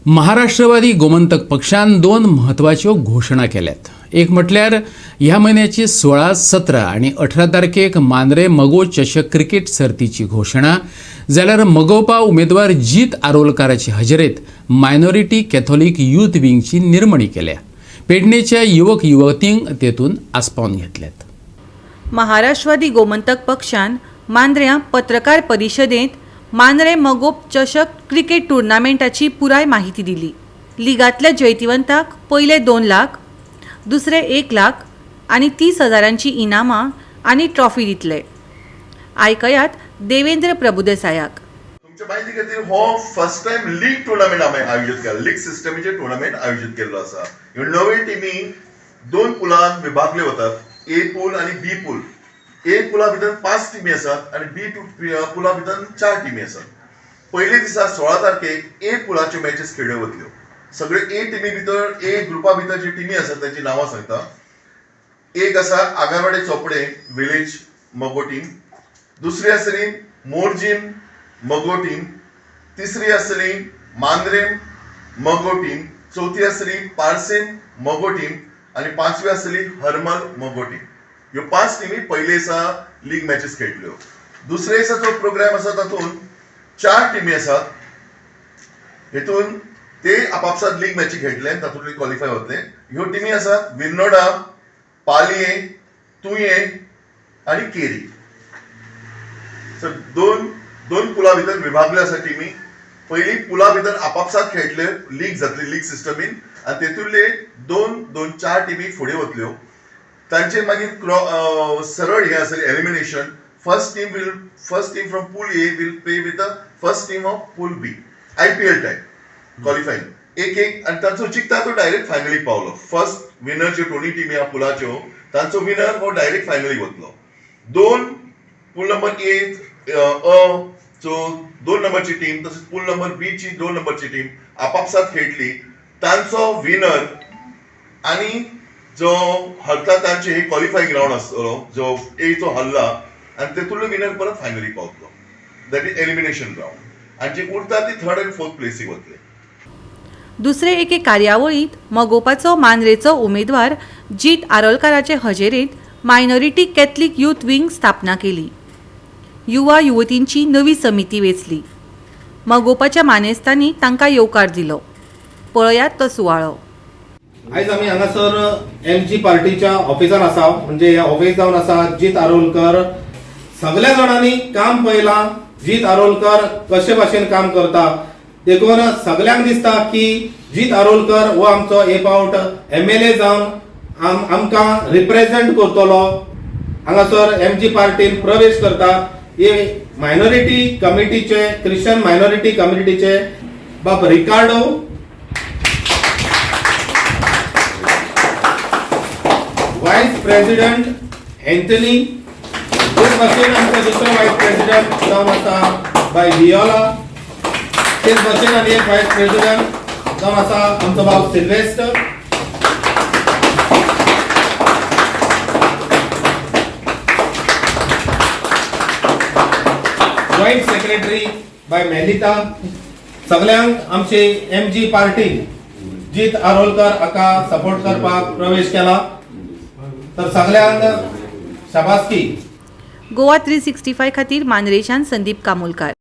महाराष्ट्रवादी गोमंतक पक्षान दोन म्हत्वाच्यो घोशणा केल्यात. एक म्हटल्यार ह्या म्हयन्याची 16, 17 आनी 18 तारखेक मांद्रे मगो चषक क्रिकेट सर्तीची घोशणा, जाल्यार मगोपा उमेदवार जीत आरोलकाराचे हजेरेत मायनॉरिटी कॅथॉलिक यूथ विंगची निर्मणी केल्या. पेडणेच्या युवक युवतींक तेतून आस्पावन घेतल्यात. महाराष्ट्रवादी गोमंतक पक्षान मांद्र्यां पत्रकार परिशदेंत मांद्रे मगोप चषक क्रिकेट टुर्नामेंटाची पुराय माहिती दिली. लिगांतल्या जैतिवंताक पयले 2 लाख, दुसरे 1 लाख आनी 30 हजारांची इनामां आनी ट्रॉफी दितले. आयकयात देवेंद्र प्रभुदेसायाक. तुमच्या माहिती खातीर, हो फर्स्ट टायम लीग टुर्नामेंट आमी आयोजीत केला. लीग सिस्टमीचे टुर्नामेंट आयोजीत केल्लो आसा. ह्यो णवूय टिमी दोन पुलान विभागले वतात, ए पूल आनी बी पूल. ए पुला भितर पांच टिमी आसात आनी बी पुला भितर चार टिमी आसात. पयले दिसा 16 तारखेक ए पुलाच्यो मॅचीस खेळ्ळ्यो वतल्यो. सगळे ए टिमी भितर, ए ग्रुपा भितर जी टिमी आसात तांची नांवां सांगता. एक आसा आगारवाडे चोपडे विलेज मगो टीम, दुसरी आसतली मोरजीम मगो टीम, तिसरी आसतली मांद्रेम मगो टीम, चवथी आसतली पार्सेम मगो टीम आनी पांचवी आसतली हरमल मगो टीम. ह्यो पांच टिमी पयले दिसा लीग मॅचीस खेळटल्यो. दुसरे दिसा जो प्रोग्राम आसा तातूंत चार टिमी आसात. हेतून ते आपापसात लीग मॅची खेळटले, तातूंतले क्वॉलिफाय वतले. ह्यो टिमी आसात विर्नोडा, पालये, तुयें आनी केरी. सो दोन दोन पुला भितर विभागले आसा टिमी. पयली पुला भितर आपापसात खेळटले, लीग जातली लीग सिस्टमीन आनी तेतूंतले दोन दोन चार टिमी फुडें वतल्यो. तांचे मागीर सरळ हें आसतलें elimination. First team from pool A will play with the first team of pool B, IPL type qualifying, एक एक, आनी तांचो जिखता तो डायरेक्ट फायनलीक पावलो. फर्स्ट विनर ज्यो दोनूय टिमी आहा पुलाच्यो, तांचो विनर हो डायरेक्ट फायनलीक वतलो. दोन पूल नंबर ए अ चो दोन नंबरची टीम तसेच पूल नंबर बी ची दोन नंबरची टीम आपापसात खेळटली. तांचो विनर आणि जो हरता तांचे हे क्वॉलिफाईंग रावंड आसतलो, जो ए चो हरला आनी तेतूंतलो विनर परत फायनलीक पावतलो. That is elimination round. आनी जे उरता ती थर्ड आनी फोर्थ प्लेसीक वतले. दुसरे एके कार्यावळींत मगोपाचो मांद्रेचो उमेदवार जीत आरोलकाराचे हजेरेंत मायनॉरिटी कॅथलिक यूथ विंग स्थापना केली. युवा युवतींची नवी समिती वेंचली. मगोपाच्या मानेस्तांनी तांकां येवकार दिलो. पळयात तो सुवाळो. आयज आमी हांगासर एमजी पार्टीच्या ऑफिसान आसा. म्हणजे हे ऑफिस जावन आसा जीत आरोलकर. सगळ्या जाणांनी काम पळयलां, जीत आरोलकर कशे भाशेन काम करता. देखून सगल्यांक दिसता की जीत आरोलकर हो आमचो एक फावट एमएलए जावन आमकां रिप्रेझेंट करतलो. हांगासर एमजी पार्टीन प्रवेश करता हे मायनॉरिटी कमिटीचे, क्रिश्चन मायनॉरिटी कम्युनिटीचे बाब रिकार्डो, व्हायस प्रेसिडेंट अँथनी. तेच भाशेन आमचो दुसरो व्हायस प्रेसिडेंट जावन आसा बाय वियोला. तेच भाशेन आनी एक व्हायस प्रेसिडेंट जावन आसा आमचो भाव सिल्वेस्टर. जॉयंट सेक्रेटरी बाय मेलिता. सगल्यांक आमचे एमजी पार्टी जीत आरोलकर हाका सपोर्ट करपाक प्रवेश केला, तर सगल्यांक शाबासकी. गोवा 365 खातीर मांद्रेच्यान संदीप कामोलकार.